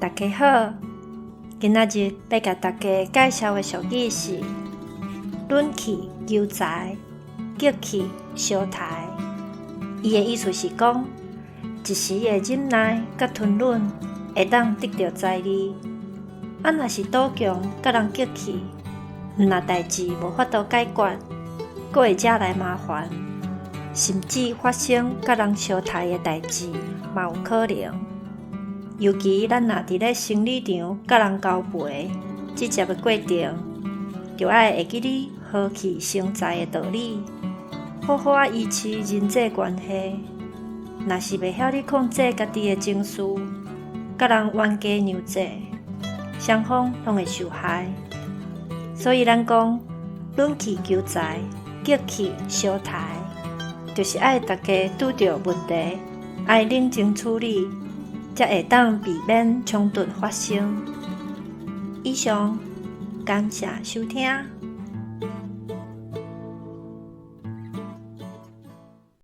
大家好，今仔日欲共大家介紹的俗語是“忍氣求財，激氣相刣”。伊的意思是講，一時的忍耐佮吞忍，會當得著財利；啊，若是賭強佮人激氣，毋但代誌無法度解決，閣會惹來麻煩，甚至發生佮人相刣的代誌嘛有可能。尤其咱若佇咧生理場佮人交陪，直接的過程，就愛會記得和氣生財的道理，好好仔維持人際關係。若是袂曉得控制家己的情緒，佮人冤家娘濟，雙方攏會受害。所以咱講忍氣求財，激氣相刣，就是愛大家拄著問題，愛冷靜處理，才會當避免衝突發生。以上，感謝收聽。